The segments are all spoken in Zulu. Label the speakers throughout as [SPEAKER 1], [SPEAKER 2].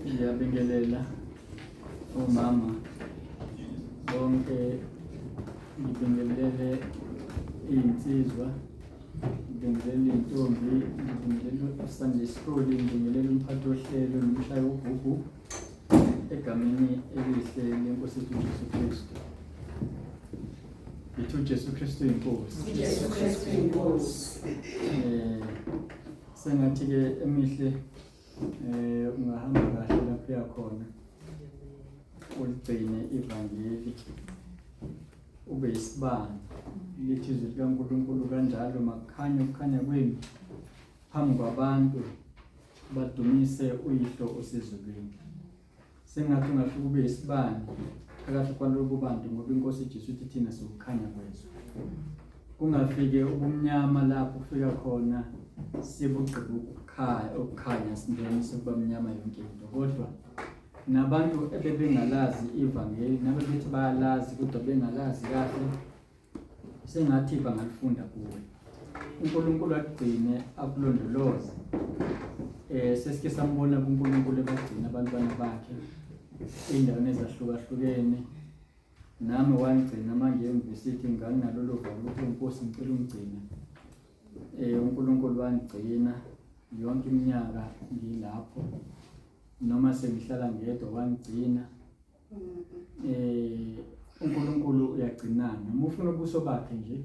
[SPEAKER 1] Ngiyabingelela omama bonke, ngibingelele iy'nsizwa, ngibingelele iy'ntombi, ngibingelele uSunday School, ngibingelele umphathi wohlelo nomshayi wogubhu egameni elihle lenkosi yethu uJesu Kristu. Ngithi uJesu Kristu inkosi.
[SPEAKER 2] uJesu Kristu inkosi.
[SPEAKER 1] Sengathi ke emihle ungahamba kahle lapho uyakhona. Uligcine ivangeli ube isibani lithi izwi likaNkulunkulu kanjalo makukhanye ukukhanya kwenu phambi kwabantu badumise uyihlo osezulwini. Sengathi ungafika ube isibani phakathi kwalobu bantu ngoba inkosi Jesu ithi thina siwukhanya kwezwe. Kungafike ubumnyama lapho kufika khona sibugqiba ukukhanya ukukhanya singene sekuba mnyama yonke into kodwa nabantu ebebengalazi ivangeli nabebethi bayalazi kodwa bengalazi kahle sengathi bangalifunda kuwe. uNkulunkulu akugcine akulondoloze. Sesike sambona kuNkulunkulu ebagcina abantwana bakhe ey'ndaweni ezahlukahlukene. Nami wangigcina uma ngiye e-university nganginalolo valo ukuthi Nkosi ngicela ungigcine. uNkulunkulu wangigcina yonke iminyaka ngilapho noma sengihlala ngedwa wangigcina. uNkulunkulu uyagcinana uma ufuna ubuso bakhe nje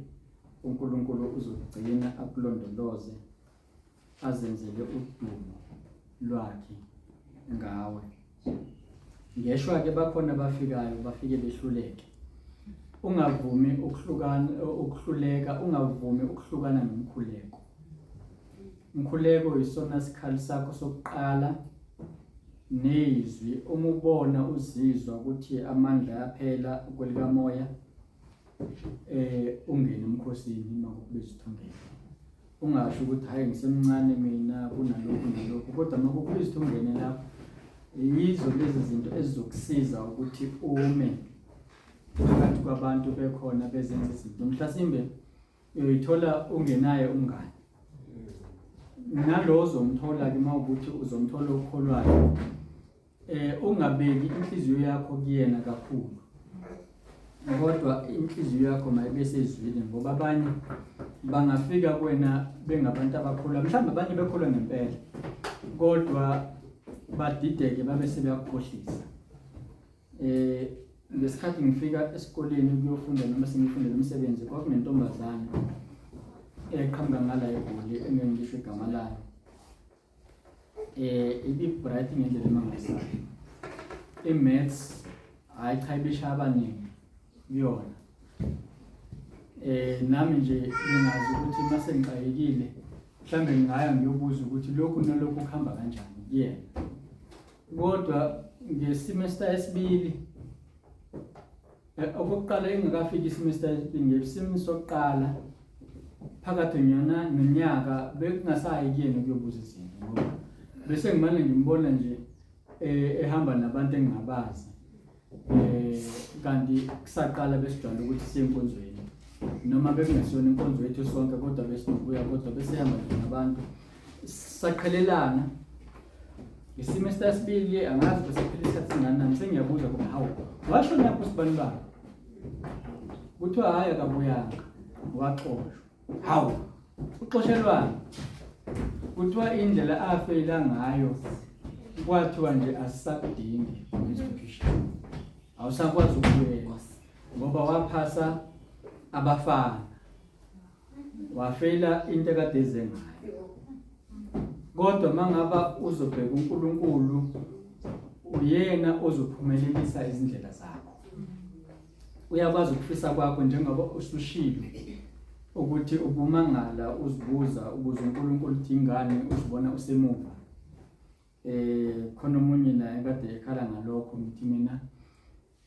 [SPEAKER 1] uNkulunkulu uzokugcina akulondoloze azenzele udumo lwakhe ngawe. Ngeshwa ke bakhona abafikayo bafike behluleke. Ungavumi ukuhlukana ukuhluleka, ungavumi ukuhlukana nomkhuleko. Umkhuleko isona sikhali sakho sokuqala nezwi uma ubona uzizwa ukuthi amandla ayaphela kwelikamoya ungene emkhosini uma kukubiza ukuthi ungene. Ungasho ukuthi hhayi ngisemncane mina kunalokhu nalokhu kodwa uma kukubiza ukuthi ungene lapho yizo lezi zinto ezizokusiza ukuthi ume phakathi kwabantu bekhona bezenza izinto. Mhlasimbe uyoyithola ungenaye umngane nalo ozomthola-ke uma ukuthi uzomthola okholwayo ungabeki inhliziyo yakho kuyena kakhulu kodwa inhliziyo yakho mayibe sezwini ngoba abanye bangafika kuwena bengabantu abakholwa mhlawumbe abanye bekholwa ngempela kodwa badideke babe sebeyakukhohlisa. Ngesikhathi ngifika esikoleni ukuyofunda noma sengifundela umsebenzi kwakunentombazane eqhamuka ngala eGoli engeke ngisho igama layo. Ibi-bright ngendlela emangalisayo. I-maths hhayi cha ibishaya abaningi kuyona. Nami nje ngingazi ukuthi uma sengixakekile mhlawumbe ngingaya ngiyobuza ukuthi lokhu nalokhu kuhamba kanjani kuyena. Kodwa ngesimester yesibili okokuqala ingakafiki isimester yesibili ngesimo sokuqala phakathi nyona nonyaka bekungasayi kuyena ukuyobuza izinto ngoba bese ngimane ngimbona nje ehamba nabantu engingabazi kanti kusaqala besijwayele ukuthi siye enkonzweni noma bekungesiyona inkonzo yethu sonke kodwa besinokuya kodwa besehamba nje nabantu saqhelelana. Ngesimester yesibili angazi bese kuphela isikhathi singanani sengiyabuza kuba hawu washo napho usibani bani kuthiwa hhayi akabuyanga waxoshwa. Hawu uxoshelwani? Kuthiwa indlela afeyila ngayo kwathiwa nje asisakudingi institution awusakwazi ukubuyela ngoba waphasa abafana wafeyila into ekade eze ngayo. Kodwa mangaba uzobheka uNkulunkulu uyena ozophumelelisa izindlela zakho. Uyakwazi ukufisa kwakho njengoba usushilo ukuthi ubumangala uzibuza ukuze uNkulunkulu uthi ingane uzibona usemuva. Khona omunye naye kade ekhala ngalokho ngithi mina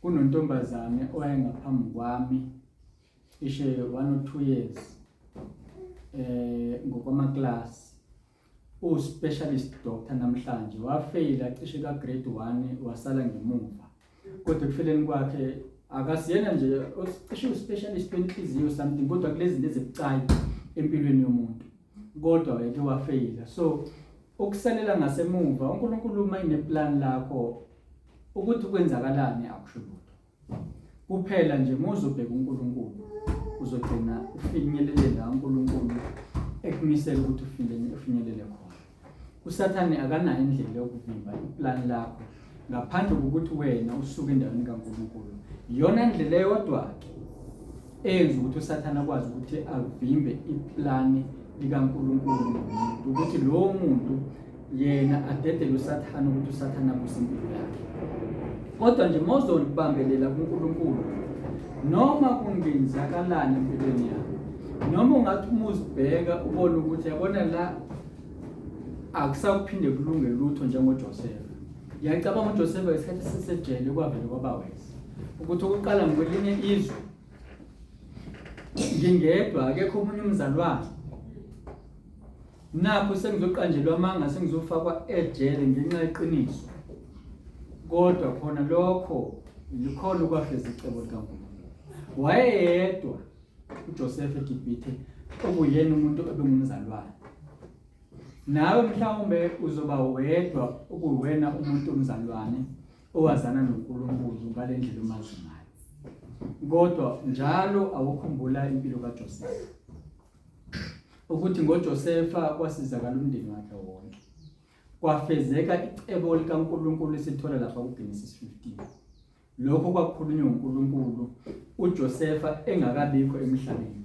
[SPEAKER 1] kunontombazane owayengaphambi kwami cishe 1 or 2 years ngokwamaklasi u-specialist doctor namhlanje wafeyila cishe ka grade 1 wasala ngemuva kodwa ekufeleni kwakhe Akasiyena nje cishe u-specialist wenhliziyo something, kodwa kulezi zinto ezibucayi empilweni yomuntu, kodwa wayeke wafeyila. So ukusalela ngasemuva, uNkulunkulu uma ine-plan lakho ukuthi kwenzakalani akusho lutho. Kuphela nje uma uzobheka uNkulunkulu uzogcina ufinyelele la uNkulunkulu ekumisela ukuthi ufinyelele khona. USathane akanayo indlela yokuvimba iplan lakho ngaphandle kokuthi wena usuke endaweni kaNkulunkulu. Iyona ndlela eyodwa-ke eyenza ukuthi uSathane akwazi ukuthi avimbe iplani likaNkulunkulu ngomuntu, ukuthi lowo muntu yena adedele uSathane ukuthi uSathane abuse impilo yakhe. Kodwa nje uma uzolibambelela kuNkulunkulu, noma kungenzakalani empilweni yakho, noma ungathi uma uzibheka ubone ukuthi yabona la akusakuphinde kulunge lutho njengoJosefa. Ngiyacabanga uJosefa ngesikhathi sisejele kwavele kwaba wese ukuthi ukuqala ngikwelinye izwe ngingedwa, akekho omunye umzalwane, nakho sengizoqanjelwa amanga, sengizofakwa ejele ngenxa yeqiniso. Kodwa khona lokho likhona ukwafeza icebo likaNkulunkulu. Wayeyedwa uJosefa eGibhithe okuyena umuntu obengumzalwane. Nawe mhlawumbe uzoba wedwa okuwena umuntu omzalwane owazana noNkulunkulu ngale ndlela omazi ngayo. Kodwa njalo awukhumbula impilo kaJosefa, ukuthi ngoJosefa kwasizakala umndeni wakhe wonke, kwafezeka icebo likaNkulunkulu esithola lapha kuGenesis 15. Lokho kwakukhulunywa uNkulunkulu uJosefa engakabikho emhlabeni,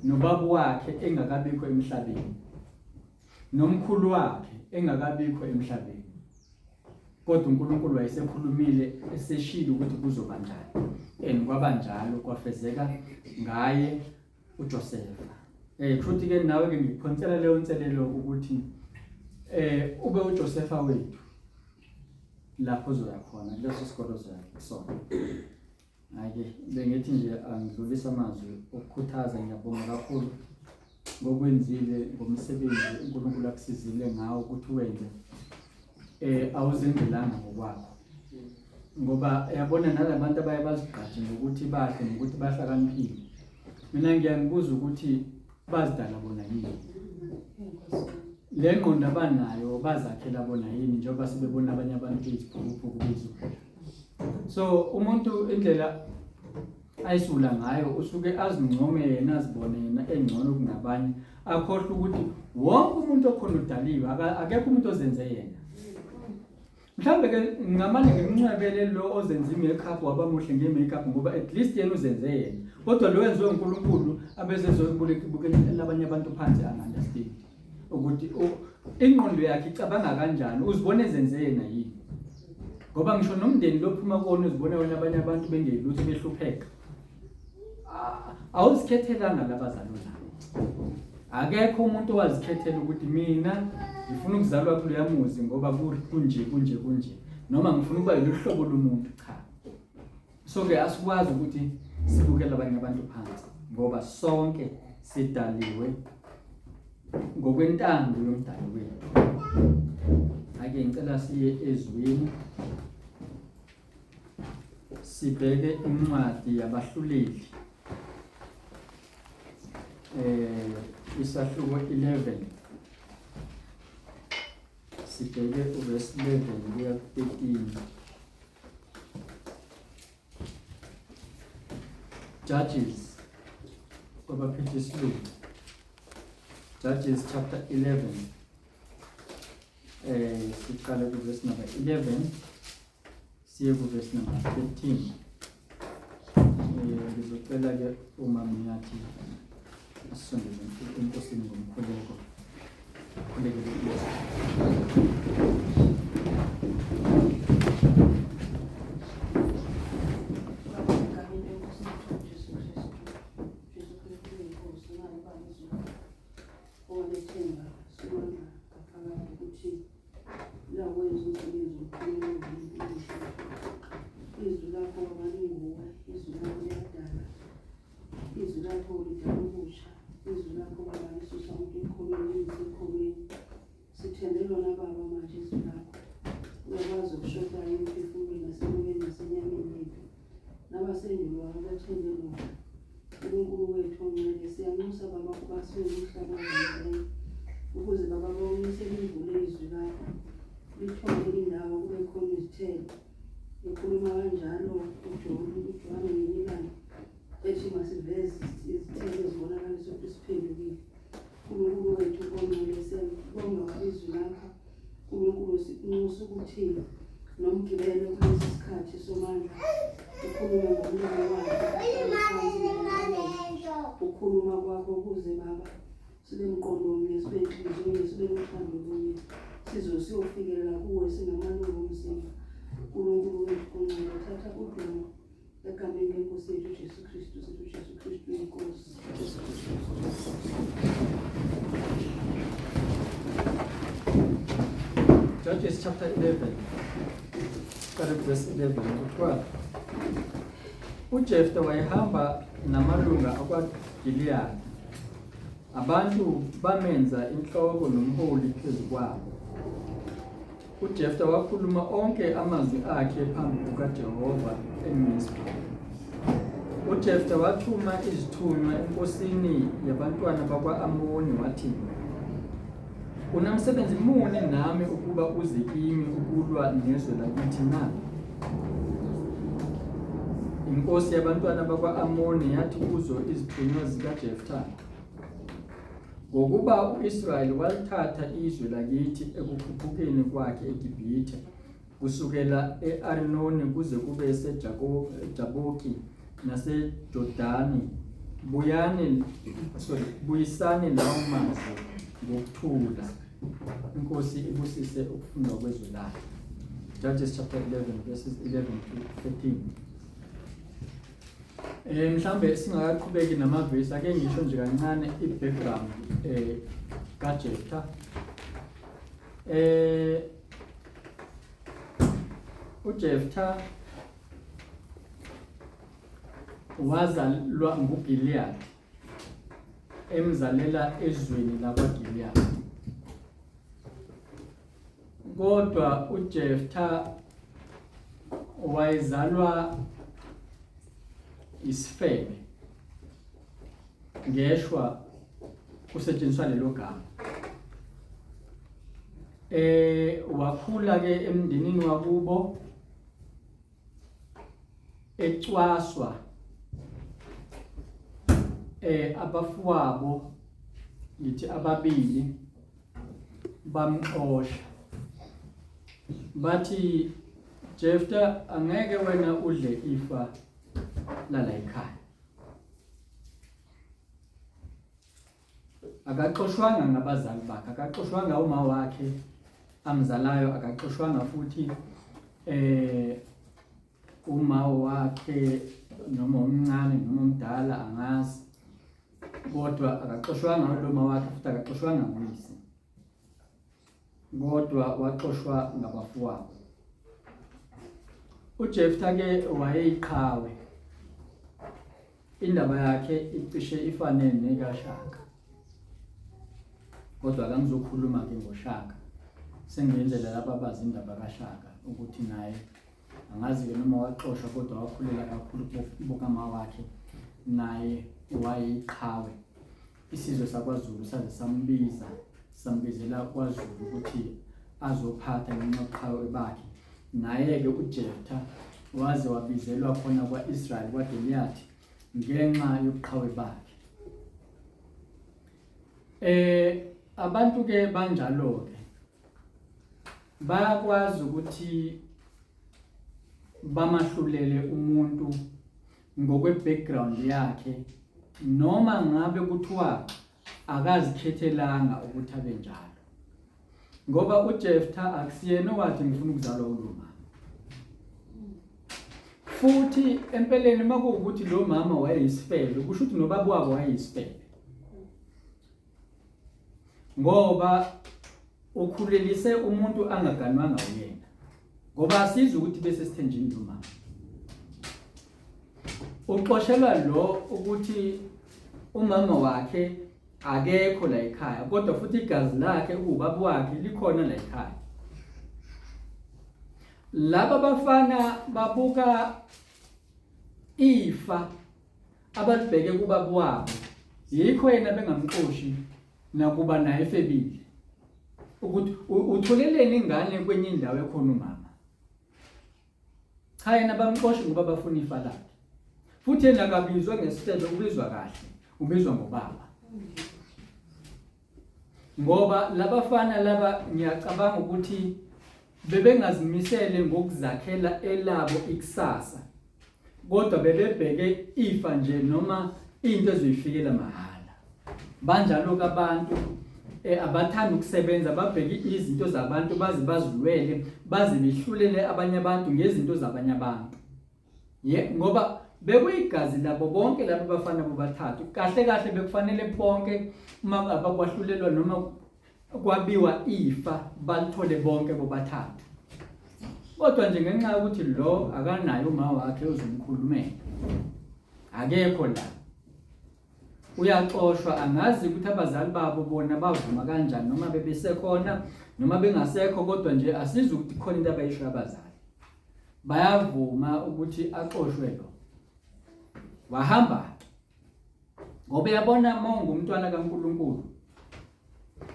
[SPEAKER 1] nobaba wakhe engakabikho emhlabeni, nomkhulu wakhe engakabikho emhlabeni. Kodwa uNkulunkulu wayesekhulumile eseshilo ukuthi kuzoba njani, and kwaba njalo, kwafezeka ngaye uJosefa. Kusho ke nawe ke ngikuphonsela leyo nselelo ukuthi ube uJosefa wethu lapho uzoya khona kuleso sikolo ozoya kusona. Hhayi-ke bengithi nje angidlulise amazwi okukhuthaza. Ngiyabonga kakhulu ngokwenzile, ngomsebenzi uNkulunkulu akusizile ngawo ukuthi wenze. Awuzenzelanga ngokwakho, ngoba yabona nalabantu abaye bazigqaje ngokuthi bahle nokuthi bahlakaniphile, mina ngiyangibuza ukuthi bazidala bona yini le ngqondo abanayo, bazakhela bona yini, njengoba sebebona abanye abantu beyiziphukuphuku beyiziwula. So umuntu indlela ayisula ngayo usuke azincome yena, azibone yena engcono kunabanye, akhohlwe ukuthi wonke umuntu okhona udaliwe, akekho umuntu ozenze yena. Mhlawumbe ke ngingamane ngimncwebele lo ozenza i-makeup waba muhle nge-makeup, ngoba at least yena uzenze yena, kodwa lo wenziwe uNkulunkulu abese ezobukela abanye abantu phansi, angi-understand ukuthi ingqondo yakhe icabanga kanjani, uzibona ezenze yena yini, ngoba ngisho nomndeni lophuma kuwona uzibona wena abanye abantu bengelutho behlupheka. Awuzikhethelanga labazali onabo, akekho umuntu owazikhethela ukuthi mina ngifuna ukuzalwa kuloya muzi ngoba kunje kunje kunje, noma ngifuna ukuba yilo hlobo lomuntu. Cha, so ke asikwazi ukuthi sibukele abanye abantu phansi, ngoba sonke sidaliwe ngokwentando yomdali wethu. Ake ngicela siye ezweni, sibheke incwadi yabahluleli, isahluko 11, sibheke uverse 11 kuya ku-13. Judges, kwabaphethe isilungu, Judges chapter 11, siqale kuverse number 11 siye kuverse number 13. Ngizocela ke uma Mnyathi asisondeze enkosini ngomkhuleko, khulekele izwe.
[SPEAKER 2] Egameni lenkosi yethu uJesu Kristu. Jesu Kristu uyinkosi, nayo Baba izwi lakho. Onganethemba simandla kaphakade ukuthi lawenza umsebenzi omkhulu. Izwi lakho Baba linguwe, izwi lakho liyadala, izwi lakho lidala okusha, izwi lakho Baba lisusa umuntu ekukholweni liyise ekukholweni. Sithembe lona Baba. ukuthi noMgibelo kulesi sikhathi Somandla ukhulume ngomlomo wakhe ukukhuluma kwakho kuze Baba sibe mqondo mnye sibe nhliziyo sibe nothando lunye sizo siyofikelela kuwe singamalungu omzimba uNkulunkulu wethu kungcwele thatha udumo egameni lenkosi yethu Jesu Kristu sithi uJesu Kristu inkosi.
[SPEAKER 1] Judges chapter 11 qala verse 11 kuthiwa uJefta wayehamba namalunga akwaGiliyadi. Abantu bamenza inhloko nomholi phezu kwabo. UJefta wakhuluma onke amazwi akhe phambi kukaJehova eMizpa. UJefta wathuma izithunywa enkosini yabantwana bakwa-Amoni wathi, Unamsebenzi muni nami ukuba uze kimi ukulwa nezwe lakithi na? Inkosi yabantwana bakwa-Amoni yathi kuzo izithunywa zikaJefta, Ngokuba u-Israyeli walithatha izwe lakithi ekukhuphukeni kwakhe eGibhithe, kusukela e-Arinoni kuze kube seJaboki naseJordani, buyani sorry buyisani lawo mazwi ngokuthula. Inkosi ibusise ukufundwa kwezwi layo. Judges chapter 11 verses 11 to 13. Eh mhlambe singakaqhubeki namavesi ake ngisho nje kancane i-background eh kaJeftha. Eh uJeftha wazalwa nguGilead emzalela ezweni lakwaGilead. Kodwa uJeftha wayezalwa isifebe ngeshwa kusetshenziswa lelo gama eh wakhula ke emndenini wakubo ecwaswa eh abafuwabo ngithi ababili bamxosha bathi Jefta angeke wena udle ifa lala ekhaya Akaxoshwanga ngabazali bakhe, akaxoshwanga uma wakhe amzalayo, akaxoshwanga futhi eh uma wakhe noma omncane noma omdala angazi, kodwa akaxoshwanga lo ma wakhe futhi akaxoshwanga nguyise, kodwa waxoshwa ngabafowabo. UJeftha ke wayeyiqhawe. Indaba yakhe icishe ifane nekaShaka. Kodwa kangizokhuluma ke ngoShaka. Sengiyenzela laba abazi indaba kaShaka ukuthi naye angazi ke noma waxoshwa kodwa wakhulela kakhulu bokama wakhe naye wayeyiqhawe. Isizwe sakwaZulu saze sambiza sambizela kwaZulu ukuthi azophatha ngenxa yobuqhawe bakhe. Naye-ke uJeftha waze wabizelwa khona kwa-Israyeli kwaGiliyadi ngenxa yobuqhawe bakhe. Eh abantu ke banjalo ke bayakwazi ukuthi bamahlulele umuntu ngokwe-background yakhe noma ngabe kuthiwa akazikhethelanga ukuthi abe njalo ngoba uJeftha akusiyena owathi ngifuna ukuzalwa kulo mama futhi empeleni uma kuwukuthi lo mama wayeyisifebe kusho ukuthi nobaba wabo wayeyisifebe ngoba ukhulelise umuntu angaganwanga uyena ngoba asizi ukuthi bese sithenjini lo mama uxoshelwa lo ukuthi umama wakhe akekho la ekhaya kodwa futhi igazi lakhe ubaba wakhe likhona la ekhaya laba bafana babuka ifa abalibheke kubaba wabo yikho yena bengamxoshi nakuba naye efebile ukuthi utholeleni ingane kwenye indawo ekhona umama cha yena bamxoshe ngoba bafuna ifa lakhe futhi yena akabizwa ngesifebe ubizwa kahle ubizwa ngobaba ngoba labafana laba ngiyacabanga ukuthi Bebengazimisele ngokuzakhela elabo ikusasa kodwa bebebheke ifa nje noma into ezoyifikela mahhala. Banjalo-ke abantu abathanda ukusebenza babheke izinto zabantu baze bazilwele baze behlulele abanye abantu ngezinto zabanye abantu. Ye ngoba bekuyigazi labo bonke laba bafana bobathathu kahle kahle bekufanele bonke uma abakwahlulelwa noma kwabiwa ifa balithole bonke bobathathu. Kodwa nje ngenxa yokuthi lo akanaye uma wakhe ozomkhulumela akekho la uyaxoshwa angazi ukuthi abazali babo bona bavuma kanjani noma bebesekhona noma bengasekho kodwa nje asizi ukuthi khona into abayisho abazali bayavuma ukuthi axoshwe lo wahamba ngoba uyabona uma ungumntwana kaNkuluNkulu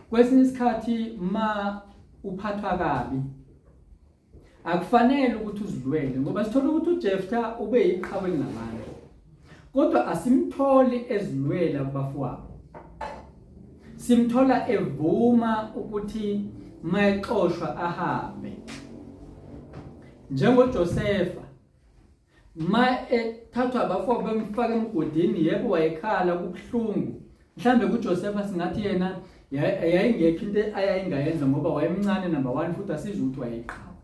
[SPEAKER 1] kwesinye isikhathi ma uphathwa kabi akufanele ukuthi uzilwele ngoba sithola ukuthi uJeftha ube yiqhawe elinamandla kodwa asimtholi ezilwela kubafowabo simthola evuma ukuthi mayexoshwa ahambe njengoJosefa ma ethathwa abafowabo bemfaka emgodini yebo wayekhala kubuhlungu mhlambe kuJosefa singathi yena yayingekho into ayayingayenza ngoba wayemncane number 1 futhi asizwe ukuthi wayeqhawe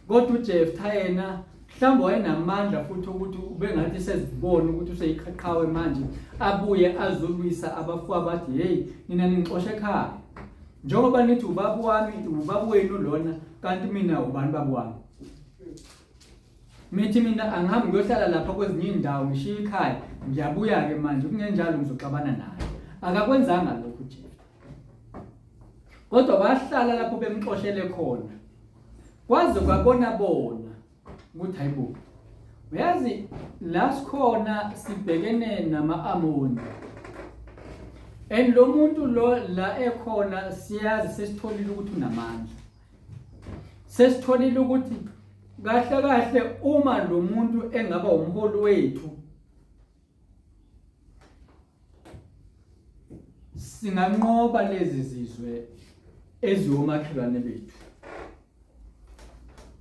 [SPEAKER 1] kodwa uJeftha yena mhlawumbe wayenamandla futhi ukuthi ubengathi sezibona ukuthi useyiqhaqhawe manje abuye azolwisa abafowabo bathi hey nina ningixoshe ekhaya njengoba nithi ubaba wami ubaba wenu lona kanti mina ubani baba wami Mithi mina angihambi ngiyohlala lapha kwezinye iy'ndawo ngishiye ikhaya ngiyabuya-ke manje kungenjalo ngizoxabana naye. Akakwenzanga lokhu uJefta. Kodwa wahlala lapho bemxoshele khona. Kwaze kwabona bona ukuthi hayibo. Uyazi la sikhona sibhekene nama-Amoni. And lo muntu lo la ekhona siyazi sesitholile ukuthi unamandla. Sesitholile ukuthi kahle kahle uma lo muntu engaba umholi wethu singanqoba lezi zizwe eziwomakhelwane bethu.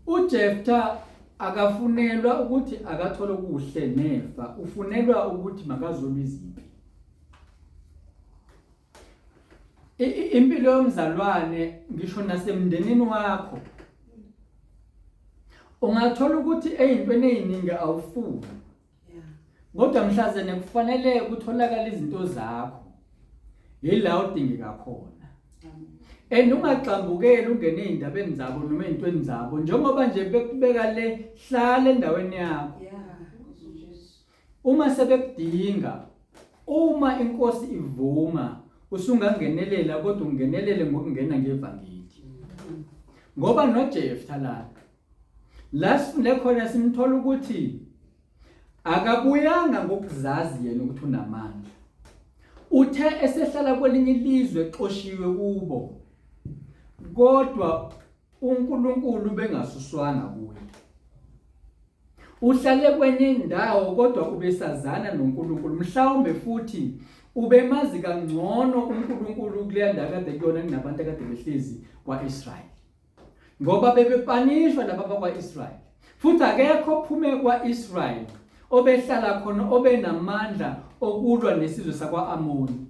[SPEAKER 1] UJeftha akafunelwa ukuthi akathole okuhle nefa, ufunelwa ukuthi makazolwa izimpi. Impilo yomzalwane ngisho nasemndenini wakho ungathola ukuthi eyintweni eziningi awufuni kodwa mhlazane kufanele kutholakala izinto zakho yila udingeka khona and ungagxambukeli ungene ey'ndabeni zabo noma ey'ntweni zabo njengoba nje bekubeka le hlala endaweni yakho Uma sebekudinga, uma inkosi ivuma, usungangenelela kodwa ungenelele ngokungena ngevangeli. Ngoba noJeftha la la sifunde khona simthola ukuthi akabuyanga ngokuzazi yena ukuthi unamandla. Uthe esehlala kwelinye ilizwe exoshiwe kubo kodwa uNkulunkulu bengasuswanga kuye. Uhlale kwenye indawo kodwa ubesazana noNkulunkulu mhlawumbe futhi ubemazi kangcono uNkulunkulu kuleya ndawo kade kuyona kunabantu akade behlezi kwa-Israyeli ngoba bebepanishwa laba bakwa-Israyeli futhi akekho ophume kwa-Israyeli obehlala khona obenamandla okulwa nesizwe sakwa-Amoni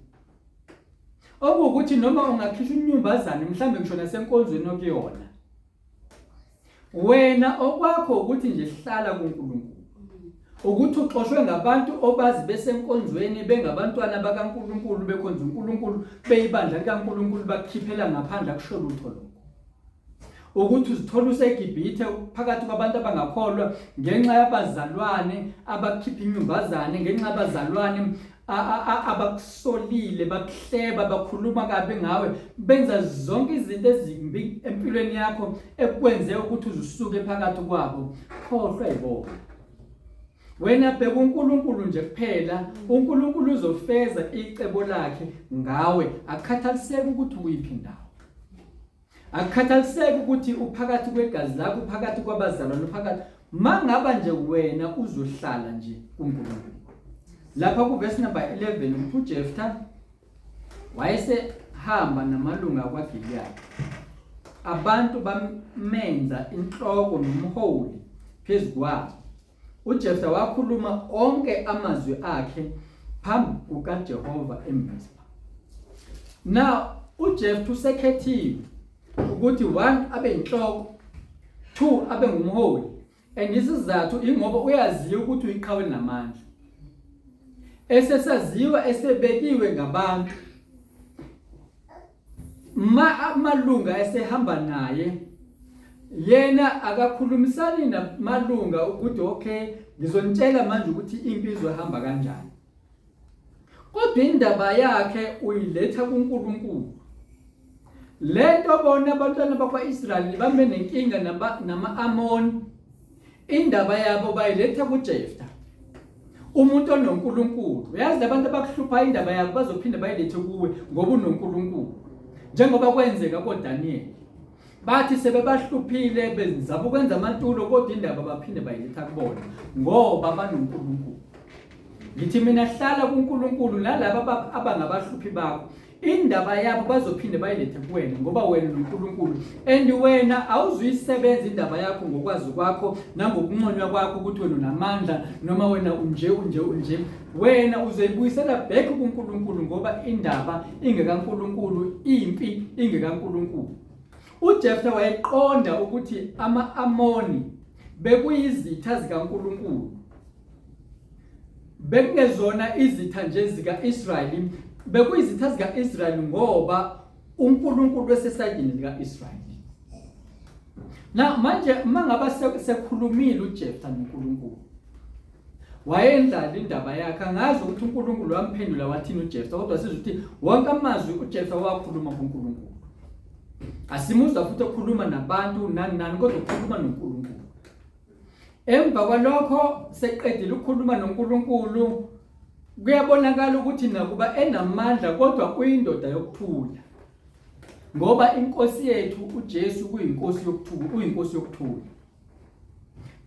[SPEAKER 1] okuwukuthi noma ungakhishwa inyumbazane mhlawumbe ngisho nasenkonzweni okuyona Wena okwakho ukuthi nje hlala kuNkulunkulu. Ukuthi uxoshwe ngabantu obazi besenkonzweni bengabantwana bakaNkulunkulu bekhonza uNkulunkulu beyibandla likaNkulunkulu bakukhiphela ngaphandle akusho lutho lokho. Ukuthi uzithola useGibhithe phakathi kwabantu abangakholwa ngenxa yabazalwane abakhipha inyumbazane ngenxa yabazalwane abakusolile bakuhleba bakhuluma kabi ngawe benza zonke izinto ezimbi empilweni yakho ekwenze ukuthi uzusuke phakathi kwabo khohlwa yibona wena bheka uNkulunkulu nje kuphela uNkulunkulu uzofeza icebo lakhe ngawe akukhathaliseki ukuthi uyiphi indawo Akukhathaliseki ukuthi uphakathi kwegazi lakho, uphakathi kwabazalwane, uphakathi mangaba nje wena uzohlala nje kuNkulunkulu. Lapha kuverse number 11 ukuthi uJeftha wayesehamba namalunga akwaGiliyadi. Abantu bamenza inhloko nomholi phezu kwabo. UJefta wakhuluma onke amazwi akhe phambi kukaJehova eMizpa. Now uJefta usekhethiwe ukuthi one abe inhloko, two abe ngumholi. And isizathu ingoba uyaziwa ukuthi uyiqhawe namandla. Esesaziwa esebekiwe ngabantu. Ma amalunga esehamba naye yena akakhulumisani namalunga ukuthi okay ngizonitshela manje ukuthi impi izohamba kanjani. Kodwa indaba yakhe uyiletha kuNkulunkulu. Lento bona abantwana bakwa-Israyeli bambe nenkinga nama-Amoni. Indaba yabo bayiletha kuJefta. Umuntu onoNkulunkulu. Uyazi labantu abakuhlupha indaba yabo bazophinde bayilethe kuwe ngoba unoNkulunkulu. Njengoba kwenzeka koDaniel. Bathi sebebahluphile bezama ukwenza amatulo kodwa indaba baphinde bayiletha kubona ngoba banoNkulunkulu. Ngithi mina hlala kuNkulunkulu nalaba abangabahluphi bakho indaba yabo bazophinde bayilethe kuwena ngoba wena noNkulunkulu and wena awuzuyisebenza indaba yakho ngokwazi kwakho nangokunconywa kwakho ukuthi wena unamandla noma wena unje unje unje wena uzoyibuyisela back kuNkulunkulu ngoba indaba ingekaNkulunkulu impi ingekaNkulunkulu uJeftha wayeqonda ukuthi ama-Amoni bekuyizitha zikaNkulunkulu Bekungezona izitha nje zika-Israyeli, bekuyizitha zika-Israyeli ngoba uNkulunkulu wesesayidini lika-Israyeli. Na manje mangaba sekhulumile uJeftha noNkulunkulu wayendlala indaba yakhe angazi ukuthi uNkulunkulu wamphendula wathini uJeftha kodwa sizwe ukuthi wonke amazwi uJeftha wakhuluma kuNkulunkulu asimuzwa futhi ekhuluma nabantu nani nani kodwa ukhuluma noNkulunkulu Emva kwalokho seqedile ukukhuluma noNkulunkulu kuyabonakala ukuthi nakuba enamandla kodwa uyindoda yokuthula. Ngoba inkosi yethu uJesu kuyinkosi yokuthula, uyinkosi yokuthula.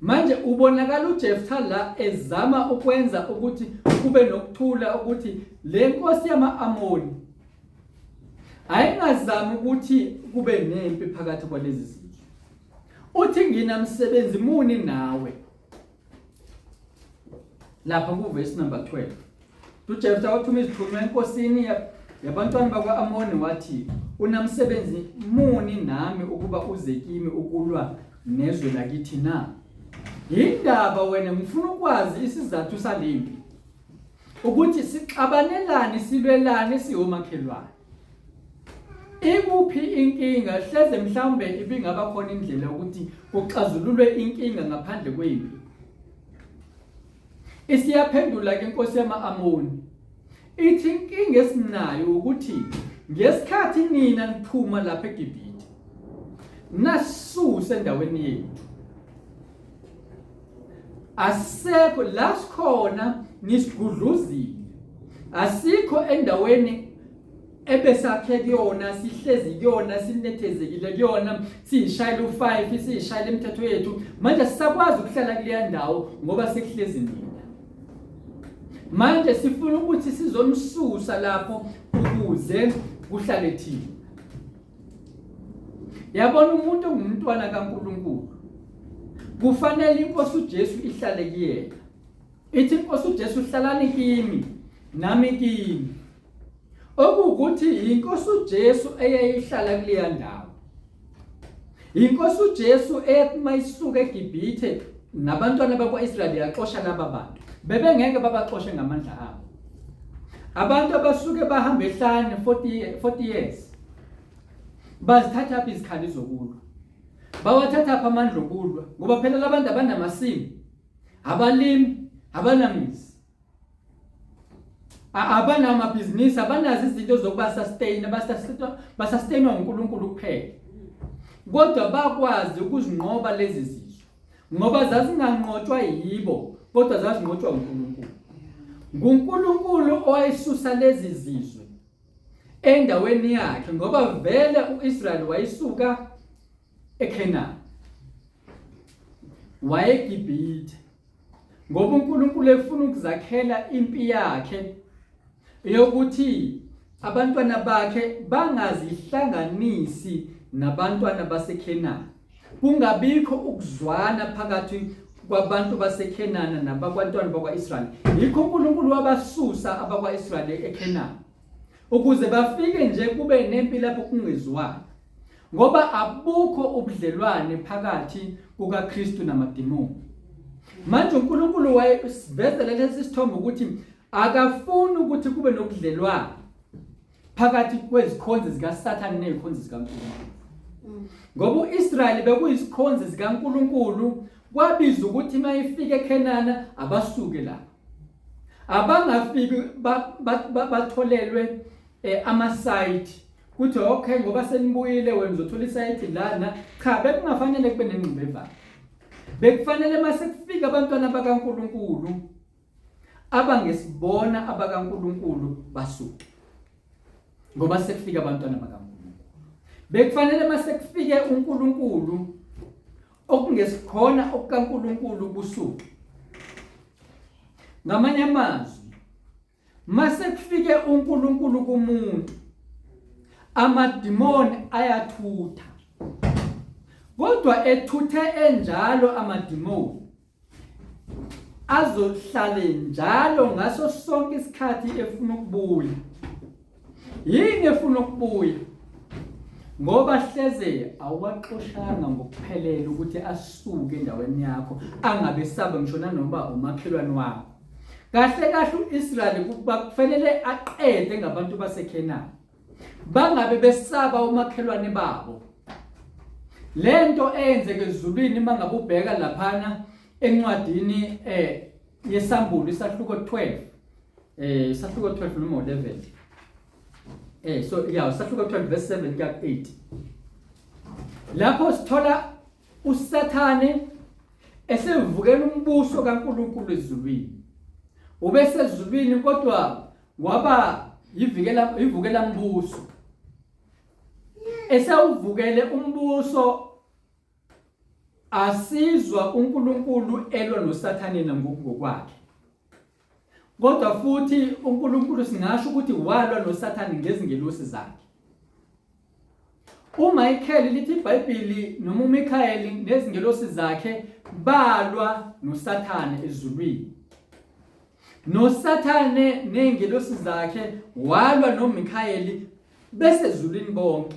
[SPEAKER 1] Manje ubonakala uJeftha la ezama ukwenza ukuthi kube nokuthula ukuthi le nkosi yama-Amoni ayingazami ukuthi kube nempi phakathi kwalezi zizwe. Uthi nginamsebenzi muni nawe? Lapha kuvesi number 12. UJeftha wathuma izithunywa enkosini yabantwana bakwa-Amoni wathi, unamsebenzi muni nami ukuba uze kimi ukulwa nezwe lakithi na? Yindaba wena ngifuna ukwazi isizathu salempi. Ukuthi sixabanelani silwelani siwomakhelwane. Ikuphi inkinga hleze mhlawumbe ibingaba khona indlela yokuthi kuxazululwe inkinga ngaphandle kwempi. Isiyaphendula ke inkosi yama-Amoni. Ithi inkinga esinayo ukuthi ngesikhathi nina niphuma lapha eGibhithe nasuse endaweni yethu asekho la sikhona nisigudluzile asikho endaweni ebesakhe kuyona sihlezi kuyona sinethezekile kuyona siyishayela u5 siyishayela imithetho yethu manje sisakwazi ukuhlala kuleya ndawo ngoba sekuhlezi nina manje sifuna ukuthi sizomsusa lapho ukuze kuhlale thina Yabona umuntu ongumntwana kaNkuluNkulu kufanele inkosi uJesu ihlale kuyena. Ithi inkosi uJesu hlalani kimi nami kini. Okuwukuthi inkosi uJesu eyayihlala kuleya ndawo. Inkosi uJesu eyathi mayisuka eGibhithe nabantwana bakwa-Israyeli yaxosha laba bantu. Bebengeke babaxoshe ngamandla abo. Abantu abasuke bahamba ehlane 40 40 years bazithatha phi izikhali zokulwa bawathatha phi amandla okulwa ngoba phela labantu abanamasimu abalimi abanamizi abanamabhizinisi abanazo izinto zokuba sustain basustainwa uNkulunkulu kuphela kodwa bakwazi ukuzinqoba lezi zizwe ngoba zazinganqotshwa yibo kodwa zazinqotshwa uNkulunkulu nguNkulunkulu owayesusa lezi zizwe endaweni yakhe ngoba vele uIsrael wayisuka eKhenani wayeGibhithe ngoba uNkulunkulu efuna ukuzakhela impi yakhe yokuthi abantwana bakhe bangazihlanganisi nabantwana baseKhenani. Kungabikho ukuzwana phakathi kwabantu baseKhenana nabakwantwana bakwa-Israyeli. Yikho uNkulunkulu wabasusa abakwa-Israyeli eKhenani ukuze bafike nje kube nempi lapho kungezwani. Ngoba abukho ubudlelwane phakathi kukaKristu namadimoni. Manje uNkulunkulu wayesivezela lesi sithombe ukuthi akafuni ukuthi kube nobudlelwane phakathi kwezikhonzi zikaSathane nezikhonzi zikaNkulunkulu. Ngoba uIsrayeli bekuyisikhonzi zikaNkulunkulu kwabiza ukuthi mayifika eKhenana abasuke lapho. Abangafiki batholelwe eh, ama-site kuthi okay ngoba senibuyile wena uzothola isayithi lana cha bekungafanele kube nengxubevane bekufanele mase kufika abantwana bakaNkuluNkulu abangesibona abakaNkuluNkulu basuke ngoba sekufika abantwana bakaNkuluNkulu bekufanele mase kufike uNkulunkulu okungesikhona okukaNkuluNkulu kusuke ngamanye amazwi Mase kufike uNkulunkulu kumuntu, amadimoni ayathutha. Kodwa ethuthe enjalo amadimoni azohlale njalo ngaso sonke isikhathi efuna ukubuya. Yini efuna ukubuya? Ngoba hleze awuwaxoshanga ngokuphelele ukuthi asuke endaweni yakho angabe saba ngisho nanoma umakhelwane wakho. Kahle kahle uIsrayeli kufanele aqede ngabantu baseKhenani. Bangabe besaba umakhelwane babo. Lento eyenzeke ezulwini mangabe ubheka laphana encwadini eh yesambulo isahluko 12 eh isahluko 12 noma 11 eh so yeah isahluko 12 verse 7 kuya 8 lapho sithola uSathane esevukela umbuso kaNkulunkulu ezulwini ubesezulwini kodwa waba yivikela ivukela mbuso esewuvukele umbuso asizwa uNkulunkulu elwa noSathane ngokwakhe kodwa futhi uNkulunkulu singasho ukuthi walwa noSathane ngezingelosi zakhe uMichael lithi iBhayibheli noma uMichael nezingelosi zakhe balwa noSathane ezulwini noSathane nezingelosi zakhe walwa noMichael besezulwini bonke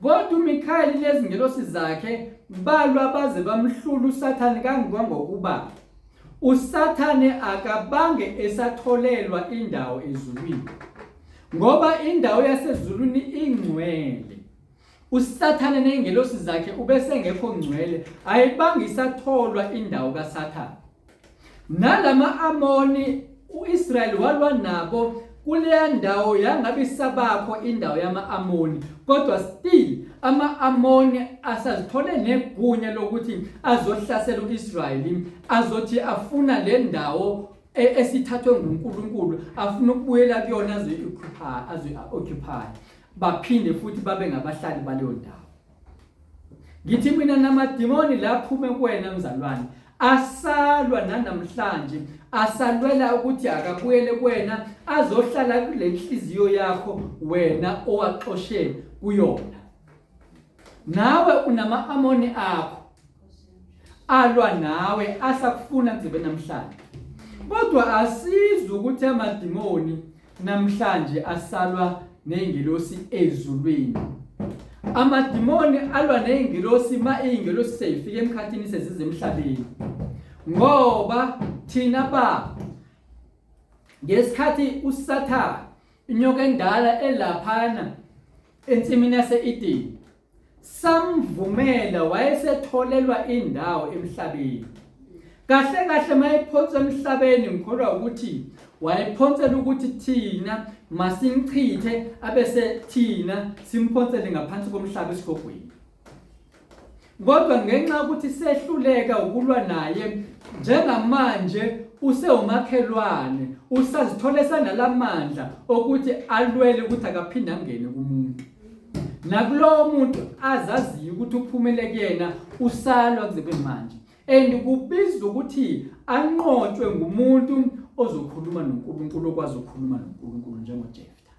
[SPEAKER 1] Kodwa uMikhayeli nezingelosi zakhe balwa baze bamhlula uSathane kangangokuba uSathane akabange esatholelwa indawo ezulwini. Ngoba indawo yasezulwini ingcwele. USathane nezingelosi zakhe ubesengekho ngcwele, ayibange isatholwa indawo kaSathane. Nalama Amoni uIsrayeli walwa nabo kuleya ndawo yangabe isabakho indawo yama-Amoni kodwa still ama-Amoni asazithole negunya lokuthi azohlasela u-Israyeli azothi afuna le ndawo e, esithathwe nguNkulunkulu afuna ukubuyela kuyona azoyi-occupy baphinde futhi babe ngabahlali baleyo ndawo Ngithi mina namadimoni la phume kuwena mzalwane asalwa nanamhlanje asalwela ukuthi akabuyele kuwena azohlala kule nhliziyo yakho wena owaxoshe kuyona nawe unama-amoni akho alwa nawe asakufuna kuze namhlanje kodwa asizwe ukuthi amadimoni namhlanje asalwa nezingilosi ezulwini amadimoni alwa nezingilosi ma izingilosi seyifika emkhathini sezize emhlabeni ngoba thina ba ngesikhathi uSathane inyoka endala elaphana ensimini yase-Edeni Samvumela wayesetholelwa indawo emhlabeni. Kahle kahle mayephonswa emhlabeni ngikholwa ukuthi wayephonsela ukuthi thina masimchithe abese thina simphonsele ngaphansi komhlaba esigogweni. Kodwa ngenxa yokuthi sehluleka ukulwa naye njengamanje usewumakhelwane usazithola esanalamandla okuthi alwele ukuthi akaphinde angene kumuntu. Nakulowo muntu azaziyo ukuthi uphumele kuyena usalwa kuze kube manje. And kubizwa ukuthi anqotshwe ngumuntu ozokhuluma noNkulunkulu okwazi ukukhuluma noNkulunkulu njengoJefta.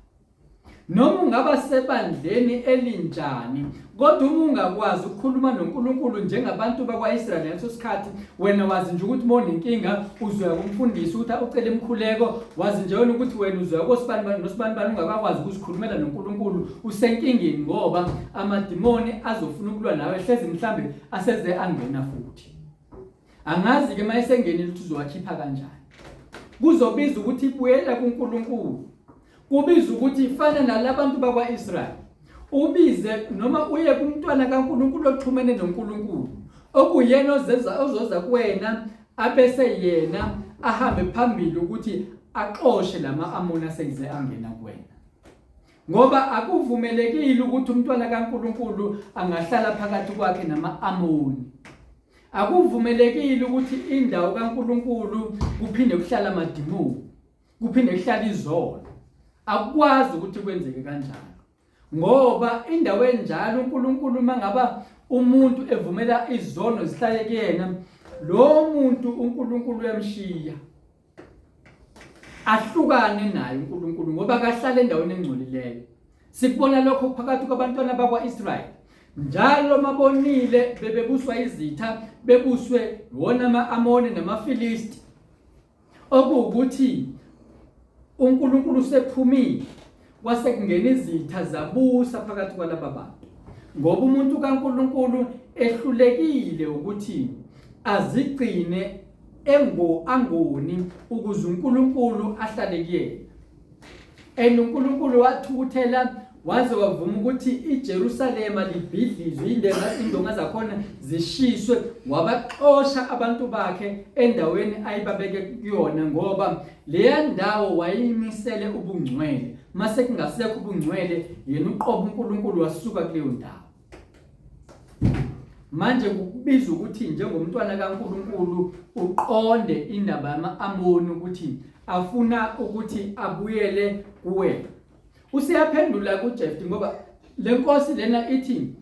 [SPEAKER 1] Noma ungaba sebandleni elinjani, kodwa uma ungakwazi ukukhuluma noNkulunkulu njengabantu bakwa-Israyeli ngaleso sikhathi, wena wazi nje ukuthi uma unenkinga uzoya kumfundisi ukuthi ucele imikhuleko, wazi nje wena ukuthi wena uzoya kosibani nosibani bani, ungakakwazi ukuzikhulumela noNkulunkulu, usenkingeni ngoba amadimoni azofuna ukulwa nawe, hlezi mhlambe aseze angena futhi. Angazi ke mayesengenile ukuthi uzowakhipha kanjani. Kuzobiza ukuthi ibuyela kuNkulunkulu. Kubiza ukuthi ifana nalabantu bakwa-Israyeli. Ubize noma uye kumntwana kaNkulunkulu oxhumene noNkulunkulu. Okuyena ozeza ozoza kuwena abese yena ahambe phambili ukuthi axoshe lama Amoni aseze angena kuwena. Ngoba akuvumelekile ukuthi umntwana kaNkulunkulu angahlala phakathi kwakhe nama-Amoni. Akuvumelekile ukuthi indawo kaNkulunkulu kuphinde kuhlala amadimoni, kuphinde kuhlala izono. Akukwazi ukuthi kwenzeke kanjalo. Ngoba indawo enjalo uNkulunkulu mangaba umuntu evumela izono zihlale kuyena, lo muntu uNkulunkulu uyamshiya. Ahlukane naye uNkulunkulu ngoba akahlale endaweni engcolileyo. Sikubona lokho phakathi kwabantwana bakwa-Israyeli. Njalo mabonile bebebuswa izitha, bebuswe wona ama-Amoni namaFilisti. Okuwukuthi uNkulunkulu usephumile kwase kungena izitha zabusa phakathi kwalaba bantu. Ngoba umuntu kaNkulunkulu ehlulekile ukuthi azigcine engo angoni ukuze uNkulunkulu ahlale kuyena. And uNkulunkulu wathukuthela waze wavuma ukuthi iJerusalema libhidlizwe, indonga zakhona zishiswe, wabaxosha abantu bakhe endaweni ayibabeke kuyona ngoba leya ndawo wayeyimisele ubungcwele. Mase kungasekho ubungcwele, yena uqobo uNkulunkulu wasuka kuleyo ndawo. Manje kukubiza ukuthi njengomntwana kaNkulunkulu uqonde indaba yama-Amoni ukuthi afuna ukuthi abuyele kuwena. Useyaphendula kuJefti ngoba le nkosi lena ithi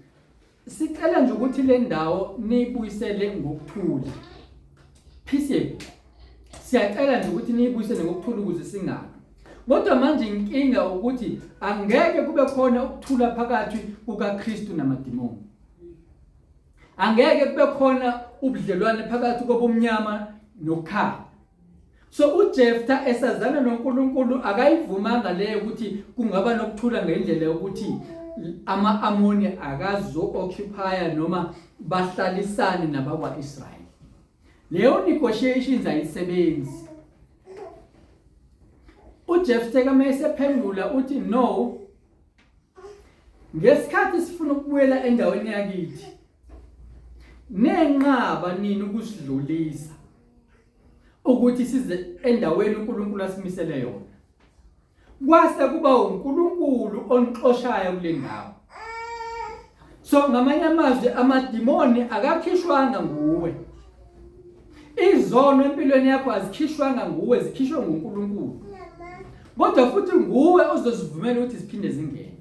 [SPEAKER 1] sicela nje ukuthi le ndawo niyibuyisele ngokuthula. Peaceable. Siyacela nje ukuthi niyibuyisele ngokuthula ukuze singabi. Kodwa manje inkinga ukuthi angeke kube khona ukuthula phakathi kukaKristu namadimoni. Angeke kube khona ubudlelwane phakathi kobumnyama nokukhanya. So uJeftha esazana noNkulunkulu akayivumanga leyo ukuthi kungaba nokuthula ngendlela yokuthi ama-Amoni akazo-occupy noma bahlalisane nabakwa-Israyeli. Leyo negotiations ayisebenzi. UJeftha kama esephendula uthi no ngesikhathi sifuna ukubuyela endaweni yakithi nenqaba nini ukusidlulisa ukuthi size endaweni uNkulunkulu asimisele yona kwase kuba uNkulunkulu onixoshayo kule ndawo so ngamanye amazwi amadimoni akakhishwanga nguwe izono empilweni yakho azikhishwanga nguwe zikhishwe nguNkulunkulu kodwa futhi nguwe ozozivumela ukuthi ziphinde zingene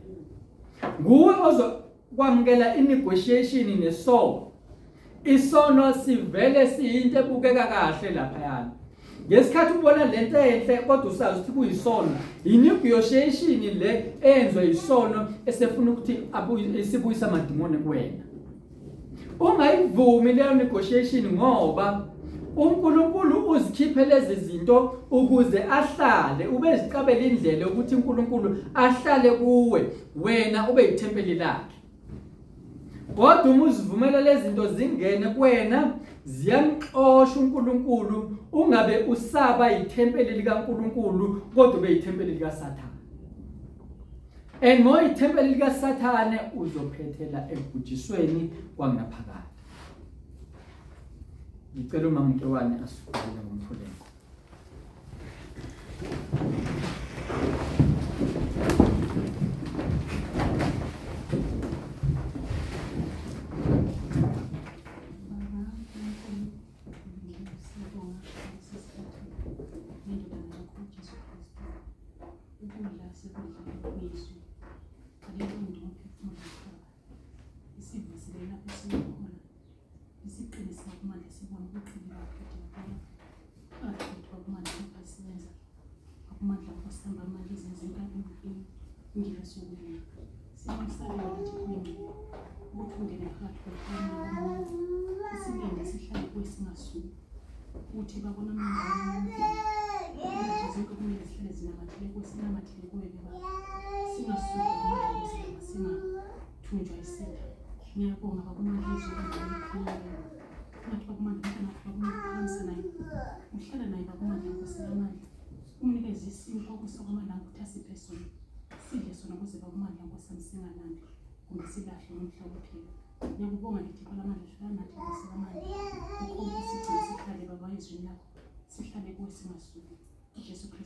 [SPEAKER 1] nguwe ozokwamukela i-negotiation nesono isono sivele siyinto ebukeka kahle laphayana ngesikhathi ubona lento enhle kodwa usazi ukuthi kuyisono i-negotiation le eyenziwa yisono esefuna ukuthi isibuyise amadimoni kuwena ungayivumi leyo negotiation ngoba uNkulunkulu uzikhiphe lezi zinto ukuze ahlale ubezicabela indlela yokuthi uNkulunkulu ahlale kuwe wena ube yithempeli lakhe kodwa uma uzivumela lezi zinto zingene kuwena ziyamxosha uNkulunkulu ungabe usaba yithempeli likaNkulunkulu kodwa ube yithempeli likaSathane and more ithempeli likaSathane uzophethela ekubhujisweni kwangaphakade ngicela umama uNkewane asikhulule ngomkhuleko
[SPEAKER 2] Ukudla sikudla kwizwi. Alilungi umphefumulo mhlaba. Isivusile lapho sikhona. Isiqinise kumandla sibone ubuqili bakhe Jehova. Achithwa kumandla akho asebenza. Akumandla akho sihamba amandla ezenza inkani emhlabeni.
[SPEAKER 3] Ingilosi yokulunga. Siyakusabela ukuthi kuyini ukuthi ungene phakathi kwethu isilinde sihlale kuwe singasuki ukuthi babona amandla zonke kumele zihlale zinamathele kuwe sinamathele kuwe ke baba singasuki amandla singathunjwa isitha. Ngiyabonga baba uMandla izwi elikhulumileyo. Ngathi baba uMandla umntana wakho baba uMandla uphakamisa naye uhlala naye baba uMandla Nkosi yamandla umnikeze isinkwa ukusa kwamalanga ukuthi asiphe sona sidle sona kuze baba uMandla Nkosi yami singalambi kumbe silahle ngomhla wophila. Ngiyakubonga ngithi kwalamandla hlala nathi Nkosi yamandla ukhomba usigcine sihlale baba ezwini lakho sihlale kuwe singasuki. UJesu Kristu.